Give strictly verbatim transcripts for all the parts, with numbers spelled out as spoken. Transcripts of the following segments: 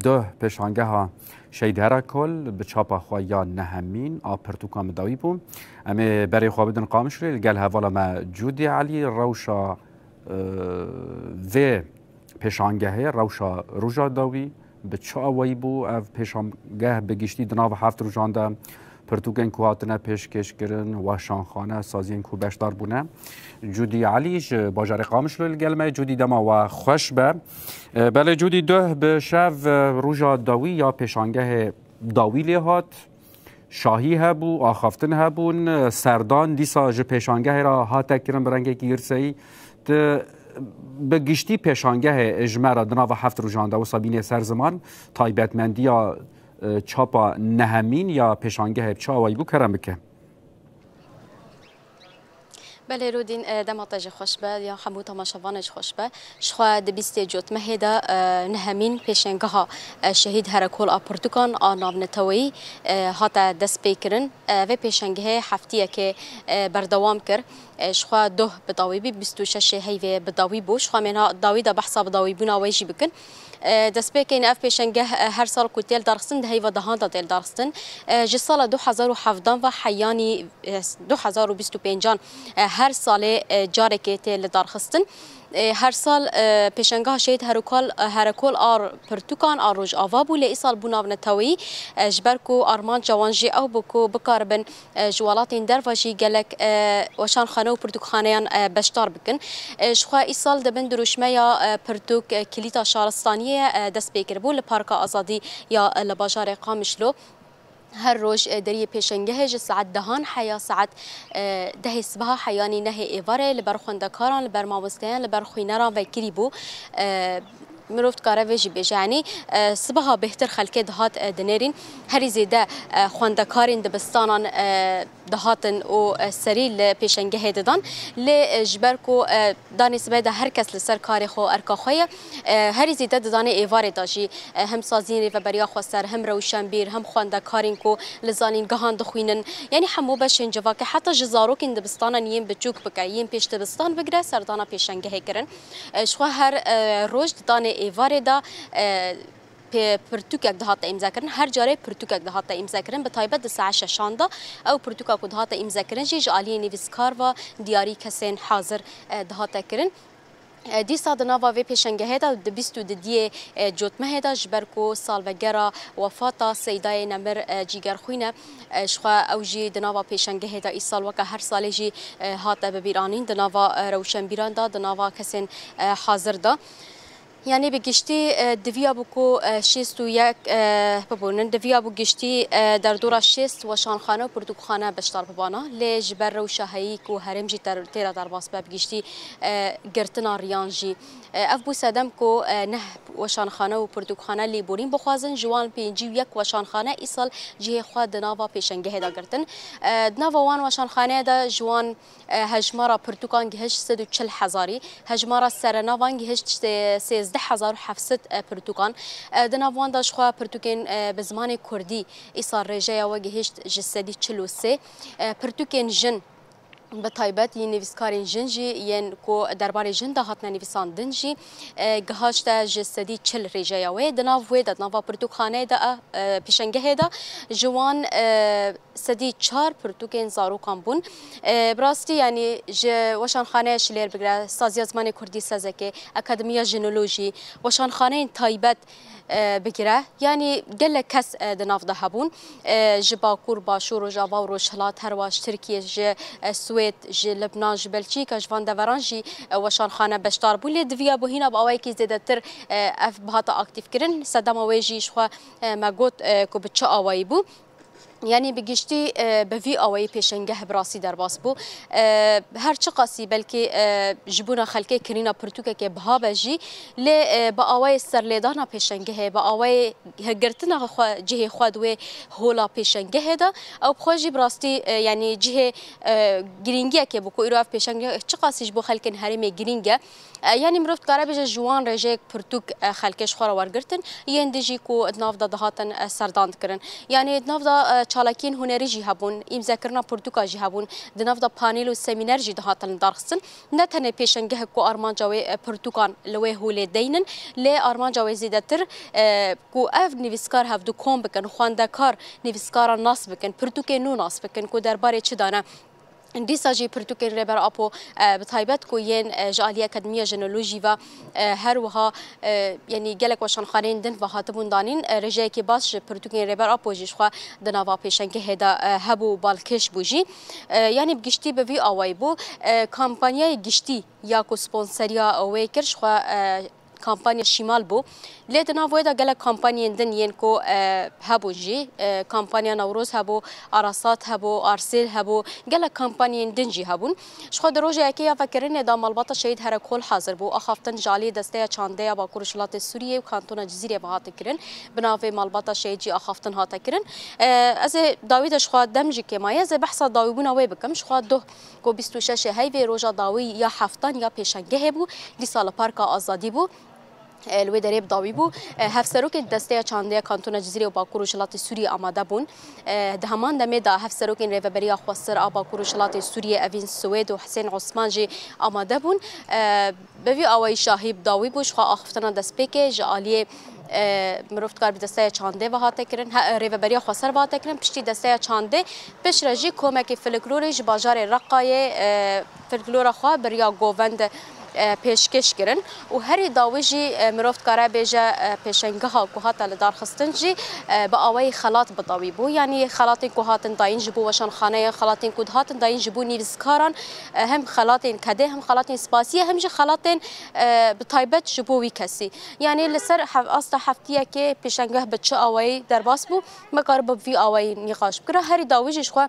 Duh pêşangeha Şehîd Herakol bi çapa xwe ya nehemîn a pirtûkan bi dawî bû. Em ê berê xwe bidin Qamişlê, li gel hevala me Cûdî Elî rewşa, e, vê pêşangehê, rewşa roja dawî bi çi awayî bû. Ev pêşangeh bi giştî di nav heft rojan de pirtûkên ku hatine pêşkêşkirin, weşanxane, saziyên ku beşdar bûne. Cûdî Elî ji bajarê Qamişlo li gel me. Cûdî, dema we xweş be. E, belê Cûdî, duh bi şev, e, roja dawî ya pêşangehê dawî lê hat. Şahî hebû, axaftin hebûn, e, serdan dîsa ji pêşangehê re hate kirin bi rengekî girseyî. Tu bi giştî pêşangehê ji me re di nava heft rojan de wisa bînê ser ziman, taybetmendiya, e, çapa nehemîn ya pêşangehê bi çi awayî bû, kerem bike. Belê Rûdîn, e, dema te jî xweş be, ya hemû temaşevanê jî xweş be. Ji xwe di bîstê Cotmehê de, e, nehemîn pêşengeha, e, Şehîd Herekol a Pirtûkan a navneteweyî, e, hate destpêkirin. E, vê pêşengehê heftiyekê, e, berdewam kir. E, ji xwe doh bi dawî bî, bîst û şeş heyvê bi dawî bû. Ji xwe em ê niha dawî de behsa bi dawîbûna wê jî bikin. E, destpêkên ev pêşengeh, e, her sal ku tê lidarxistin, di heyva dehan de tê lidarxistin. E, ji sala du hezar û hevdan ve heyanî, e, du hezar û bîst û pêncan, e, her salê, e, carekê tê lidarxistin. E, her sal, e, pêşengeha Şehîd Herokal, e, Herekol a pirtûkan a Rojava bû, lê îsal bû navneteweyî, e, ji ber ku armanca wan jî ew bû ku bikaribin, e, ji welatên derve jî gelek, e, weşanxane û pirtûkxaneyan, e, beşdar bikin. E, ji xwe îsal di bin dirûşmeya, e, pirtûk, e, Kilîta Şaristaniyê, e, dest pê kiribû li Parka Azadî ya, e, li bajarê Qamişlo. Her roj, e, deriyê pêşengehê ji saet dehan heya saet, e, dehê sibeha heyanî nehê êvarê li ber xwendekaran, li ber mamosteyan, li ber xwîneran vekirî bû. E, mirov dikare vê jî bêje. Yanî, e, sibeha bêhtir xelkê dihat, e, dinêrîn. Herî zêde, e, xwendekarên dibistanan, e, dihatin û, e, serî li pêşengehê didan. Lê, e, ji ber ku, e, danê sibê de her kes li ser karê xwe û erka xwe ye, e, herî zêde di danê êvarê de jî, e, hem saziyên Rêveberiya Xweser, hem rewşenbîr, hem xwendekarên ku li zanîngehan dixwînin. Yanî hemû beşên civakê, heta ji zarokên dibistanan yên biçûk bike, yên pêş dibistan bigire, serdana pêşengehê kirin. E, ji xwe her, e, roj di danê êvarê de, e, pê-, pirtûkek dihate îmzekirin. Her carê pirtûkek dihate îmzekirin. Bi taybet di saet şeşan de ew pirtûka ku dihate îmzekirin jî ji aliyê nivîskar ve diyarî kesên hazir, e, dihate kirin. E, dîsa di nava vê pêşengehê de di bîst û didiyê, e, Cotmehê de ji ber ku salvegera wefata Seydayê Nemir, e, Cîgerxwîn e, e, ji xwe ew jî di nava pêşengehê de îsal weke her salê jî, e, hate bibîranîn di nava, e, rewşenbîran de, di nava kesên, e, hazir de. Yanî bi giştî, e, diviya bû ku, e, şêst û yek, e, bibûnin. Diviya bû giştî, e, derdora şêst weşanxane û pirtûkxane beşdar bibana. Lê ji ber rewşa heyî ku herêm jî ter-, tê de derbas be, bi giştî, e, girtina riyan jî. E, ev bû sedem ku, e, neh weşanxane û pirtûkxane lêborîn bixwazin. Ji wan pêncî û yek weşanxane îsal cihê xwe di nava pêşengehê de girtin. E, di nava wan weşanxaneyê de ji wan E, hejmara pirtûkan gihişt sed û çil hezarî, hejmara serenavan gihişt sê-, sêzdeh hezar û heft sed, e, pirtûkan. E, di nav wan de ji xwe pirtûkên, e, bi zimanê kurdî îsal rêjeya we gihişt ji sedî çil û sê. E, pirtûkên jin, bi taybet yên nivîskarên jin jî yên ku derbarê jin de hatine nivîsandin jî, e, gihaşte ji sedî çil rêjeya wê. Di nav wê de, di nava pirtûkxaneyê de, e, pêşengehê de ji wan, e, sedî çar pirtûkên zarokan bûn. E, bi rastî, yanî ji Weşanxaneya Şilêr bigire, Saziya Zimanê Kurdî Sezekê, Akademiya Jinolojî, weşanxaneyên taybet, e, bigire, yanî gelek kes, e, di nav de hebûn. E, ji Bakur, Başûr, Rojava û Rojhilat, herwa ji Tirkiye, ji, e, Swêd, ji Libnan, ji Belçîka, ji van deveran jî, e, weşanxane beşdar bûn. Lê diviya bû hîna bi awayekî zêdetir, e, ev bihata aktîfkirin. Sedema wê jî ji xwe, e, me got, e, ku bi çi awayî bû. Yanî bi giştî, e, bi vî awayî pêşengeh bi rastî derbas bû. E, her çiqasî belkî, e, ji bona xelkê kirîna pirtûkekê biha be jî, lê, e, bi awayê serlêdana pêşengehê, bi awayê girtina xwe, cihê xwe di wê hola pêşengehê de, ew bi xwe jî bi rastî, e, yanî cihê, e, girîngiyekê bû ku îro ev pêşengeh çiqasî ji bo xelkên herêmê girîng e. E, yanî mirov dikare bêje ji wan rêjeyek pirtûk, e, xelkê ji xwe re wergirtin, yên din jî ku di nav de dihatin, e, serdan dikirin. Yanî di nav de, e, Çalakiyên hunerî jî hebûn, îmzekirina pirtûka jî hebûn, di nav de panel û semîner jî dihatin lidarxistin. Ne tenê pêşengehek ku armanca wê, e, pirtûkan li wê holê deynin, lê armanca wê zêdetir, e, ku ev nivîskar hevdu kom bikin, xwendekar nivîskaran nas bikin, pirtûkên nû nas bikin ku derbarê çi dane. Dîsa jî pirtûkên Rêber Apo, e, bi taybet ku yên, e, ji aliyê Akademiya Jenolojî ve, e, her wiha, e, yanî gelek weşanxaneyên din ve hatibûn danîn, e, rêjeyekî baş ji pirtûkên Rêber Apo jî ji xwe di nava pêşengehê de, e, hebû û balkêş bû jî. E, yanî bi giştî bi vî awayî bû. E, kampanyayê giştî ya ku sponseriya wê kir ji xwe, e, kampanya Şîmal bû. Lê di nav wê de gelek kampanyên din yên ku, e, hebûn jî, e, kampanya Newroz hebû, Arasat hebû, Arsêl hebû, gelek kampanyên din jî hebûn. Ji xwe di roja yekê ya vekirinê de malbata Şehîd Herekol hazir bû. Axaftin ji aliyê Desteya Çandê ya Bakur û Rojhilatê Sûriyê û Kantona Cizîrê ve hate kirin. Bi navê malbata Şehîd jî axaftin hate kirin. E, ez ê dawî de ji xwe dem jî kêmaye, ez ê behsa dawîbûna wê bikim. Ji xwe doh ku bîst û şeş heyvê roja dawî ya heftan ya pêşengehê bû, dîsa li Parka Azadî bû. E, li wê derê bi dawî bû. E, hevserokên Desteya Çandê ya Kantona Cizîrê û Bakur û Rojhilatê Sûriyê amade bûn. E, di heman demê de hevserokên Rêveberiya Xweser a Bakur û Rojhilatê Sûriyê Evîn Swêd û Husên Osman jî amade bûn. E, bi vî awayî şahî bi dawî bû, ji xwe axiftina destpêkê ji aliyê, e, mirov dikar bi Desteya Çandê ve hate kirin, he, Rêveberiya Xweser ve hate kirin, piştî Desteya Çandê, piştre jî komekî folklorê ji bajarê Reqayê, e, folklora xwe bi riya govend, e, pêşkêş kirin û herî dawî jî, e, mirov dikare bêje, e, pêşengeha ku hate lidarxistin jî, e, bi awayî xelat bi dawî bû. Yanî xelatên ku hatin dayîn ji bo weşanxaneyan, xelatên ku dihatin dayîn ji bo nivîskaran, e, hem xelatên kedê, hem xelatên spasiyê, hem jî xelatên, e, bi taybet ji bo wî kesî. Yanî li ser hev-, asta heftiyekê pêşengeh bi çi awayî derbas bû, me kar bi vî awayî nîqaş bikira. Herî dawî jî ji xwe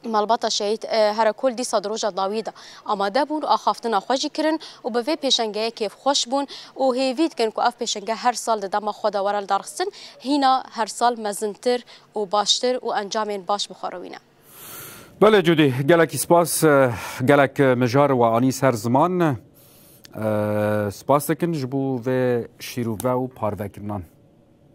malbata Şehîd, e, Herekol dîsa di roja dawî de amade bûn û axaftina xwe jî kirin û bi vê pêşengehê kêfxweş bûn û hêvî dikin ku ev pêşengeh her sal di dema xwe de were lidarxistin, hîna her sal mezintir û baştir û encamên baş bi xwe re wîne. Belê Cudî, gelekî spas, e, gelek mijar we anî ser ziman. E, spas dikin ji bo vê şîrove û parvekirinan.